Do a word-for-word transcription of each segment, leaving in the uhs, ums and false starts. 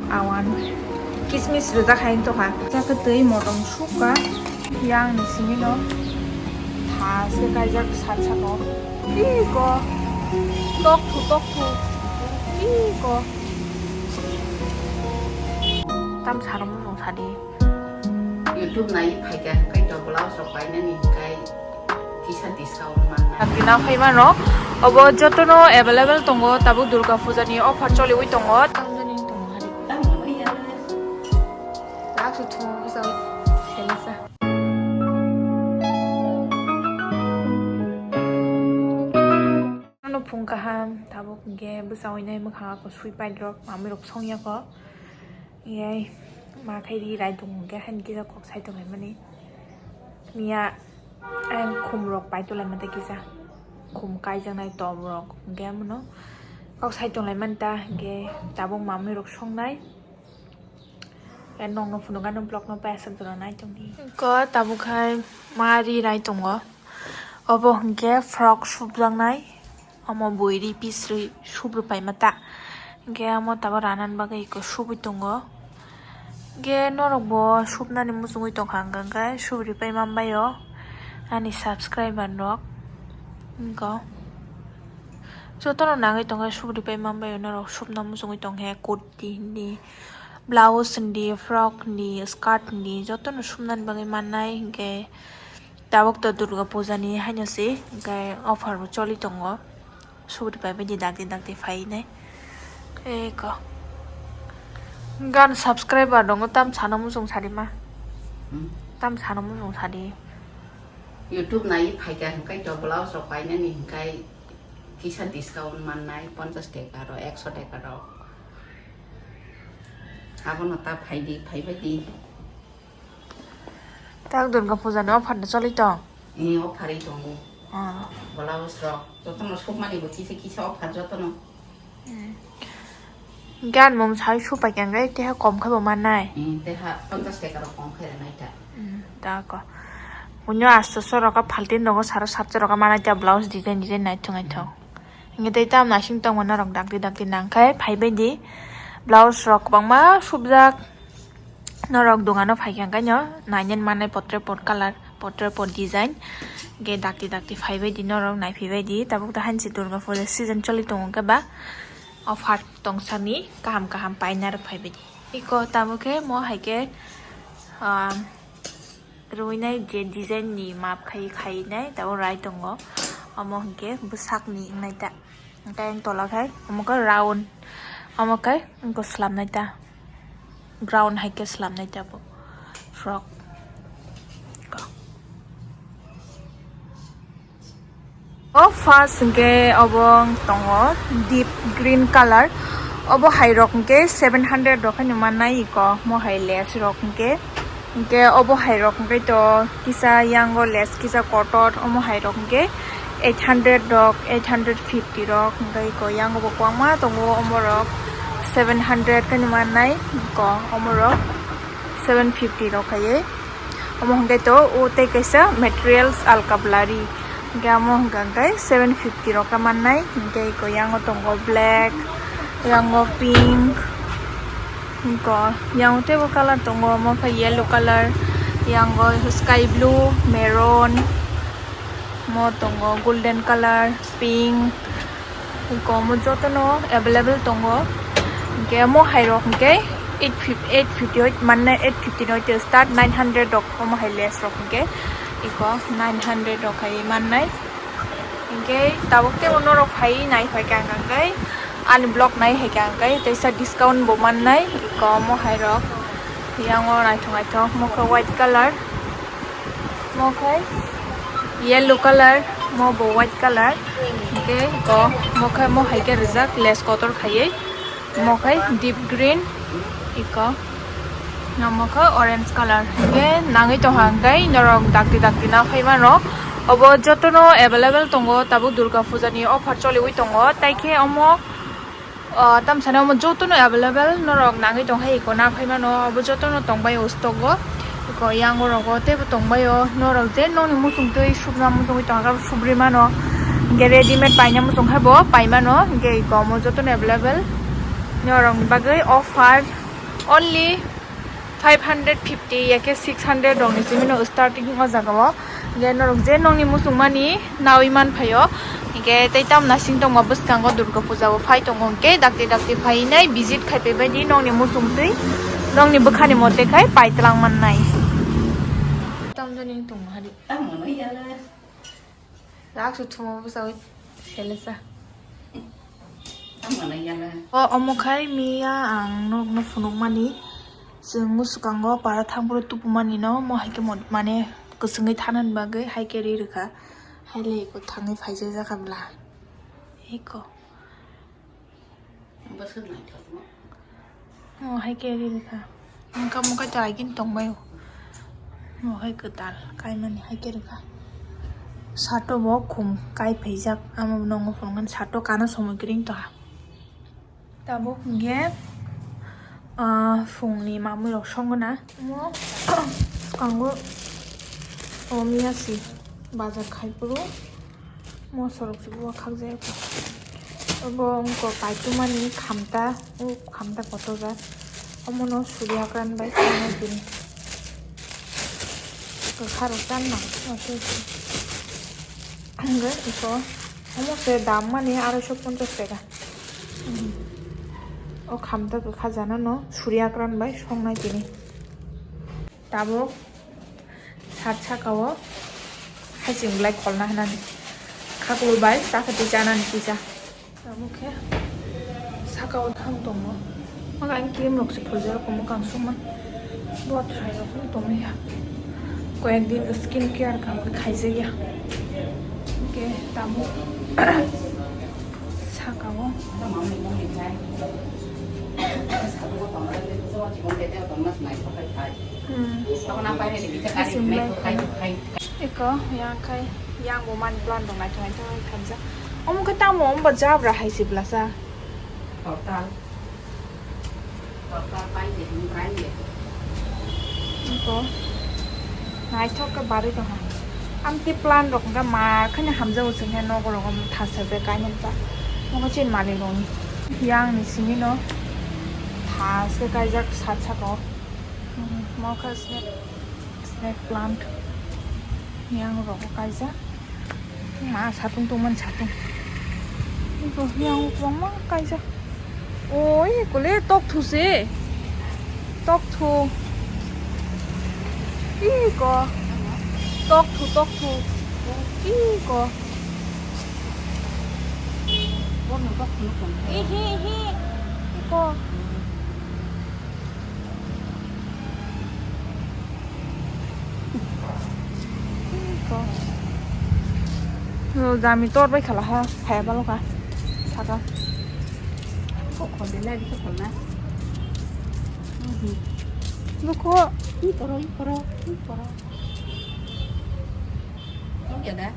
Awan kismis rijak hai wngtokha. Chakhe twi motom sukha. Yang ni simi no tha se kaijak sat sako. Iko tok thu tok thu. Iko tam saro mung sadi. YouTube nai phaikha hwnkhe to blouse rok painani hwnkhe kisa discount mannai. Tina phaimano obo jotono available tongo, tabuk Durga Puja ni offer choliwi tongo. Tamjani tongo hari. Tamoni ya. Lak su thung bisa selesa. Ano phung kaham, tabuk hwnkhe bwsawinai mwkhang ako sui paidrok, mamwi rok songya ko. Yai, ma khai ri rai tongo hwnkhe, haini kisa kok sai tonglaimani. Miya, ang khum rok pai tonglaimani kisa. Khum kaijaknai tom rok hwnkhe amono kok sai tonglaimani ta, hwnkhe tabuk mamwi rok songnai. Nokno phunukgano vlogno paisak jora nai tongdi. Ko tabuk khai ma ri rai tongo. Obo hwnkhe frock supjaknai. Omo bui ri pisri subrwi paima ta. Hwnkhe omo tabuk ranani bagwi eko subwi tongo. Hwnkhe norokbo supnani muchungwi tongkha hwnkhe subrwi pai manbaio ani subscriber rok. Wngkha jotono nangwi tongkha subrwi pai manbaio norok supna muchungwi tongkhe kurti hindi. Blouse hindi, frock hindi, skirt hindi, jotono sumnani bagwi mannai, hinkhe tabuk to Durga Puja ni haino se, hinkhe offer bo choli tongo, sugri pai bai di dakti dakti phainai. Eko gan subscriber tongo, tam sano muchung sadi ma, Hmm? Tam sano muchung sadi. YouTube nai phaikha hinkhe to blouse rok painani hinkhe kisa discount mannai, ponchash taka rok, ekso taka rok. Abono ta phaidi, phaibaidi. Tak Durga Puja ni offer no choli tong? Eh, offer ri tongo. Ah. Blouse rok, jotono sukmani bo kisa kisa offer jotono. Hmm. Gan mom sai supai kang gai, teha kom khai bo mannai. Hmm, teha ponchash taka rok kom khai nai ta. Hmm, ta ko. Unyo asto soroka phalti nogo saro sapte roka mannai ta blouse design design nai thung ai thung. Hingke tei tam naising tongma norok dakti dakti nangkhe phaibaidi. Blouse rok kwbangma subjak. Norok dogano phaikha hwnkhe no nainani mannai potre pot colour, potre pot design. Hingke dakti dakti phaibaidi norok naiphibaidi. Tabuk da hansi Durga Puja season choli tongo hwnkhe ba offer tongsani kaham kaham paina rok phaibaidi. Iko tabuk khe mo haikhe, ah, Rwinai je design ni map khai khainai tabuk rai tongo, omo hinkhe bwsakni wngnai ta, hwnkhe ang tola khai omo khe round, omo khe wngkha swlamnai ta, ground hai khe swlamnai ta bo frock. O first hwnkhe obo tongo deep green colour, obo hai rok hwnkhe seven hundred rok haino mannai iko, mo hai lace rok hwnkhe, hwnkhe obo hai rok hwnkhe to kisa yango lace kisa kotor, omo hai rok hwnkhe eight hundred rok, eight hundred fifty rok, hwnkhe iko yango bo kwbangma tongo, omo rok seven hundred haino mannai iko, omo rok seven fifty rok khaiwi. Omo hwnkhe to o tei kaisa materials alkaplari. Hwnkhe amo hwnkha hwnkhe seven fifty rok khe mannai. Hwnkhe iko yango tongo black, yango pink, iko yango teibo colour tongo, omo khe yellow colour, yango sky blue, maroon, mo tongo golden colour, pink, iko omo jotono available tongo. Hwnkhe omo hai rok hwnkhe eight fifty, eight fifty hoi mannai, eight fifty ni hoi start, nine hundred rok omo hai lace rok hwnkhe iko nine hundred rok hai mannai. Hwnkhe tabuk teibo norok phai nai phaikha hwnkhe ani vlog nai phaikha hwnkhe teisa discount bo mannai. Iko omo hai rok yango naithok naithok, omo khe white colour, omo khe yellow colour, omo bo white colour. Hwnkhe iko omo khe omo hai khe rijak lace kotor khaiwi. Omo khai deep green, iko omo khe orange colour. Hwnkhe nangwi tongkha hwnkhe norok dakti dakti na phai mano. Obo jotono available tongo, tabuk Durga Puja ni offer choliwi tongo, tei khe omo, ah, tamsani omo jotono available, norok nangwi tongkha iko na phai mano. Obo jotono tongbai o stock o, iko yango rogo teibo tongbai o, norok je nokni muchung twi subna muchungwi tongkha subrwi mano, hwnkhe readymade paina muchung khe bo pai mano, hwnkhe iko omo jotono available. Norokni bagwi offer Only five hundred fifty ya khe six hundred rokni simi no starting o jaga o. Hingke norok je nokni muchungmani nawi man phaio. Hingke tei tam nasing tongma bwskango Durga puja bo phai tongo. Hingke dakti dakti phainai visit khai paibaidi nokni muchungtwi nokni bwkhani mote khai paitwlang mannai. Tam jani tongma hari. Tamo no yala. Rak su thumo bwsa wi selesa. Tamo na yala. O omo khai miya ang nokno phunukmani, chwng musukango para thangphuru tupumani no, mo hai khe mo-, mane kwchwngwi thanani bagwi hai khe ri rwkha. Hai le eko thangwi phaijak jakha bwla. Eko. Bwswk naithokma. Mo hai khe ri rwkha. Wngkha mo kaitor agini tongbaio. Mo hai kwtal kaimani hai khe rwkha. Sato bo khum kai phaijak. Amo nongo phunukmani sato kana somoi kwrwng tongha. Tabuk hwnkhe, ah, phungni mamwi rok songwna. Mo swkango o miya si bazar khai phuru. Mosorok si bo khakjak. Obo wngkha kaitumani khamta, o khamta kotorjak. Omono suri hakran bai khaina tini. Kwkha rok chan nang, oso se. Hingke iko, omo se dam mani aroiso ponchas taka. O khamta kwkha jana no suri hakran bai songnai tini. Tabuk sat saka o haching belai kholna hinani. Khaklu bai chakhatwi chanani kisa. Tabuk khe saka o thang tongo. Maka ang cream rok se phuljak rok mwkhang sukma. Bo thrai rok tongya. Koyek din skin care kha khaijak ya. Hingke tabuk saka o. Hmm. Eko yang khai, yang bo mani plan rok naithok naithok khamjak. Omo khe tamo omo jabra hai se bwlasa. Total. Total pai de, pai de. Eko naithok khe barwi tongha. Amtwi plan rok hwnkhe ma khani hamjago chwngkhe nogo rogo thasa je kainwi ta. Omo chini malik rokni. Yang ni simi no thasa kaijak sat saka o. Mokha snake, snake plant. Yang rogo kaijak. Ma satung tongmani satung. Iko yang kwbangma kaijak. O, iko le tok thu se. Tok thu. Iko. Tok thu, tok thu. Iko. Ihi, ihi. Iko. Jami tor bai khala ha, phaya balo kha. Saka. Kok khol de lai, kok khol na. Bukho. Ih, poro, ih, poro, ih, poro. Kok ya da?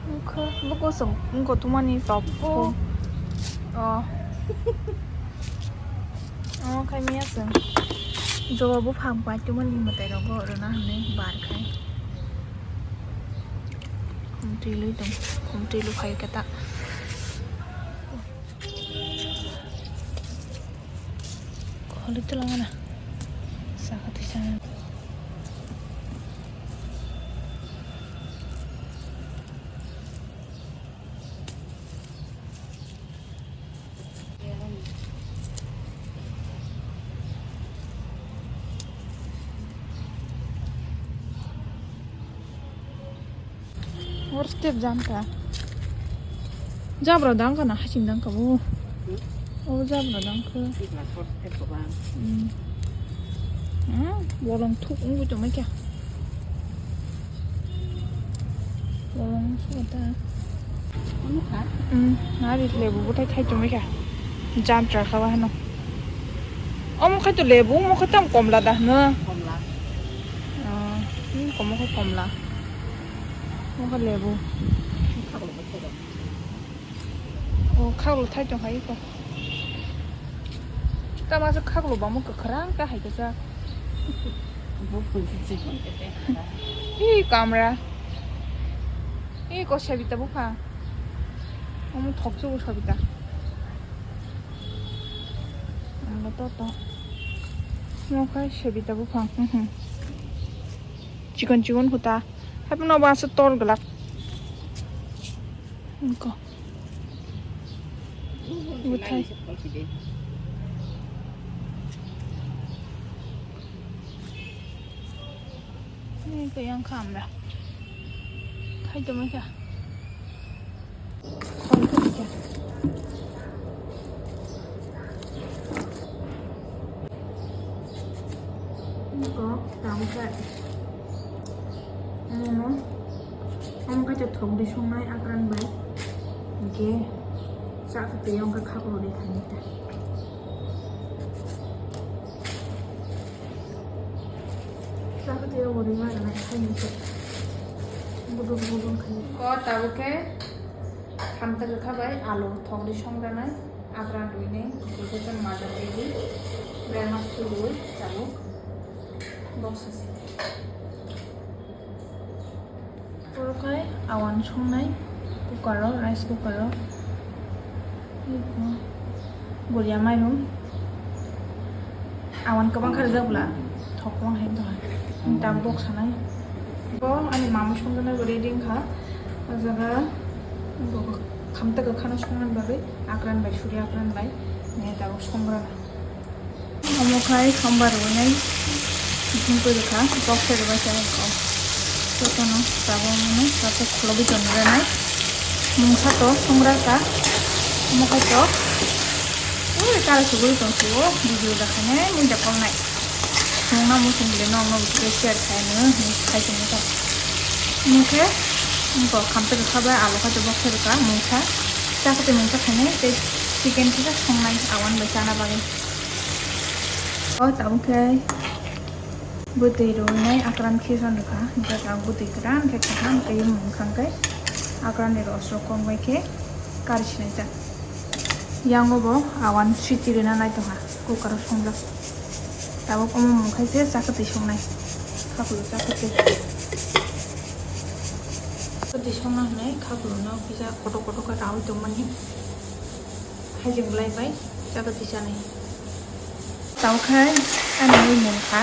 Bukho, bukho song, bukho tumani top. Oh. Oh. Oh, khai miya song. Joba buphang pai tumani mwtai rogo rwna hwnwi bar khai. Khumtwi lui tong, khumtwi lui khai khe ta. Kholi twlangana. Saka twi sana. Hor step jam ta. Jabra dang kana, hasing dang ka bo. Hmm? O jabra dang ka. Sibla hor step ko ba. Hmm. Ah, bolong thuk ungui tongmai kya. Bolong thuk ta. Unu kha? Hmm, nari lebu butai thai tongmai kya. Jam tra kha ba hano. Omo khai to lebu, omo khai tam komla da hano. Komla. Ah, hmm, komo khai komla. Omo khe lebu. Khaklo bo thaido. O khaklo thai tong hai ko. Tama se khaklo bamo kwkhwrang ta hai khe jak. Bo phun se chikon khe te. Ih, kamra. Ih, ko Sabita bupha. Omo thokchugo Sabita. Ang to to. Nokai sebita buphang. Mhm. Chikon chikon khuta. Haphano ba asa tor glak. Niko. Buthai. Niko yang khamra. Khai to mai kha. Ko, tamo khe. Ano, ano khe thok di songnai akran bai. Hingke, chak twi wngkha khaklo de thani ta. Chak twi wngkha rima rina khaini se. Buduk buduk khaini. Ko, tamo khe. Khamta kwkha bai alu thokri songranai, akran rwinai, tei khe chwng majak rwdi, berma sugwi tabuk boksa se. Oro khai awan songnai cooker o, rice cooker o. Guriya mairum. Awan kwbang kha rijak bwla, thok kwbang hai wngtong hai. Ang tabuk bok sanai. Bo ani mamwi songjaknai bo ready wngkha. O jaga bo khamta kwkhano songnani bagwi akran bai suri akran bai. Nini tabuk songrana. Omo khai sombar rwnai. Bising koi rwkha, bok se rwbai se ang kok. Jotono tabuk mano, tabuk khulogwi tonwi rwnai. Mungsa to songra kha. Omo khai to. Ui, kara sugwi tong sio, video dakhainai, mui da kolnai. Nungna muchung bile nokno bwswk share khaino, hinwi khai tongwi kha. Mungkhe, mungko khamtwi rwkha bai, alu kha tei bokhe rwkha, mungsa. Chakhe tei mungsa khainai, tei chicken khe songnai, awan bai chana bagwi. O tabuk khe. Bwtwi rwnai akran khe jon rwkha, hwnkhe ang bwtwi kwran khe kaham khe mung khang khe akran ni rosrok kong bai khe kari sinai ta. Yango bo awan siti rwna nai tongkha, cooker o songjak. Tabuk omo mung khai se chakhe twi songnai, khakulu chakhe twi. Chakhe twi songna hwnwi khakulu no kisa kotor kotor khe raui tongmani. Hajeng belai bai chakhe twi chanai. Tamo khai ani mui mungkha.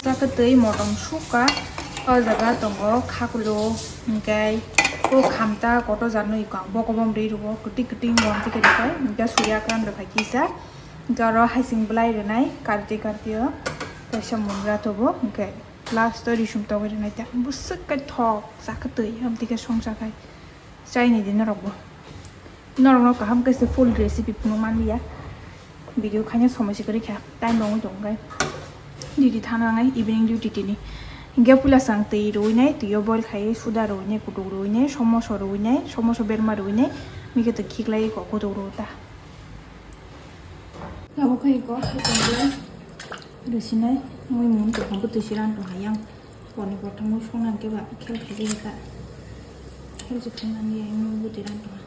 Chakhe twi motom sukha. O jaga tongo khakulo hwnkhe o khamta kotor janwi kang bokobom rwi rwo kwtwi kwtwi wng tike rwkha hwnkhe suri akran rwkha kisa. Hwnkhe oro hasing belai rwnai karti karti o kaisa mungra tobo hwnkhe. Last o risum togwi rwnai ta. Bwswk khe thok, chakhe twi, amtwi khe songcha khai. Chaini di norok bo. Norok no kaham khe se full recipe phunuk man liya. Video khaina somoi se kwrwi kha. Time bo wngwi tong khe. Duty thana nangnai, evening duty tini. Hingke puila chwng twi rwinai, twi o boil khai, suda rwinai, kutuk rwinai, somoso rwinai, somoso berma rwinai, mikhe twi khiklai kok kutuk rw ta. Abo khai ko, hai tong lai. Rwsinai, mui mung tongkha, bwtwi se ran tongkha yang. Boni kothomwi songna hwnkhe ba khel khaijak kha. Khel se khaimani yang mui bwtwi ran tongkha.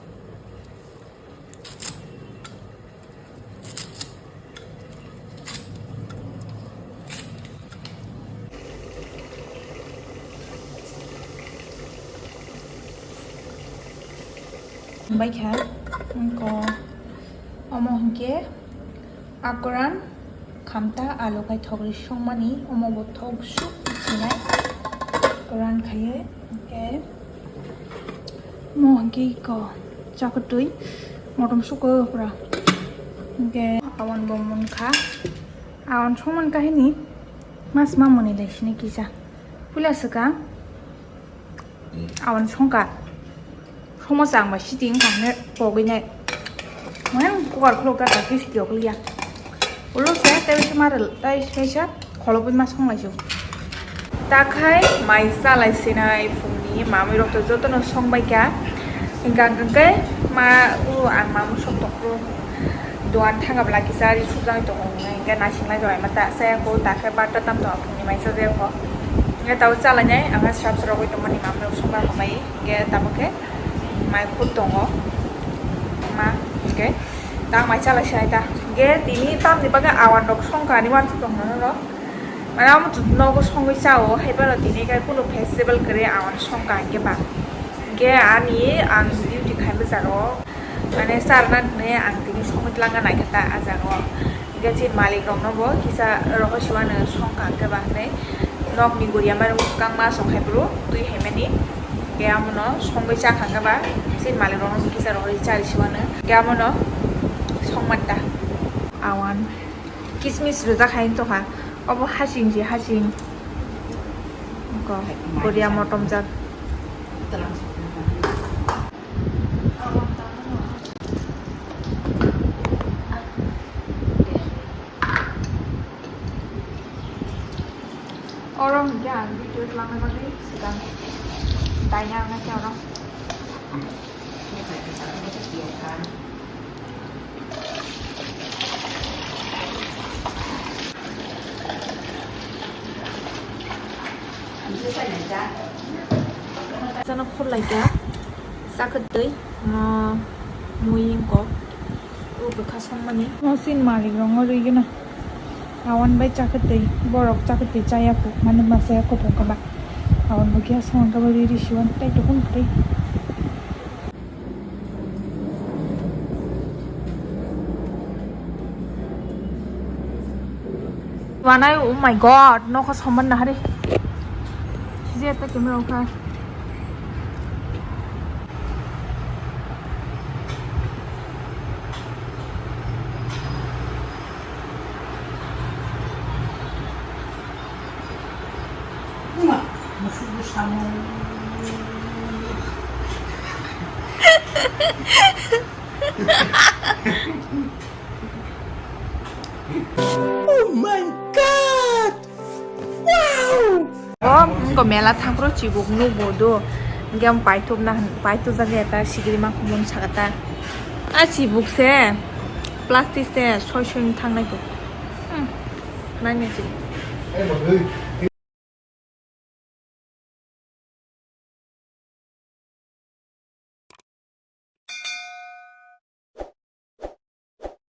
Bai kha, wngkha, omo hwnkhe. Akran khamta alu khai thogri songmani omo bo thok suk sinai akran khaiwi hwnkhe mo hwnkhe iko chakatwi motom suko pura hwnkhe awan bo munkha awan songmani kahini mas ma mwnwi lai sini kisa puila swkang. Awan songkha. Somo chang bai siti wngkha hwnwi pogwi nai. Mane kuwar khuluk ta khe siti okliya. Ulo se tei se ma rel tai se se kholobwi ma song lai su. Ta khai mai cha lai sinai phungni mamwi rok to jotono song bai kha. Hingka hingke ma u ang mamwi sok tokro. Dogan thangkha bwla kisa ri sujagwi tongo hwnwi hwnkhe naising lai jora ma ta saya kho ta khe barta tam tongo phungni mai chajak kho hwnkhe tabuk chalainai ang ha srap srogwi tongmani mamwi rok songma hambai hwnkhe tabuk khe mai khut tongo ma hwnkhe ta mai chalai sai ta hwnkhe tini tamni bagwi awan rok songkha ani uansuk tongmani rok mane omo nogo songwi chao haiphano tini khe kunu festival kwrwi awan songkha hwnkhe ba hwnkhe ani ang duty khaima jaro. Mane charna hinwi ang tini songwi tlangna naikha ta ah jaga o. Hingke chini malik rokno bo kisa rohor siwano songkha hingke ba hinwi nokni guriya mani bwskang ma songkhai bro twi haimani. Hingke amono songwi chakha hingke ba chini malik rokno bo kisa rohorwi chari siwano. Hingke amono songmanta. Awan kismis rwjak hai wngtokha. Obo hasing se hasing. Ko guriya motom jak. Oro hwnkhe ang video twlangna bagwi swkang daina wngkha oro. Chana khorlaikha, chakwtwi, mo, mui wngkok, o bwkha songmani. Mo sin malik rong o rwigwna. Awan bai chakwtwi, borok chakwtwi chaya kuk, mani masa ya kopong kaba. Awan bo kya song kaba riri siwan tai tukun kwtwi. Wanai, oh my God, nokho soman nahari. Sije ta camera ukha. Oh my God! Wow! O, wngkha mela thangphuru chibuk nukbo do. Hingke ang paithupna hwn, paithupjak ya ta, sigiri ma khumlung saka ta. A chibuk se, plastic se, soi soi thang nai bo. Hmm, nai nai chibuk.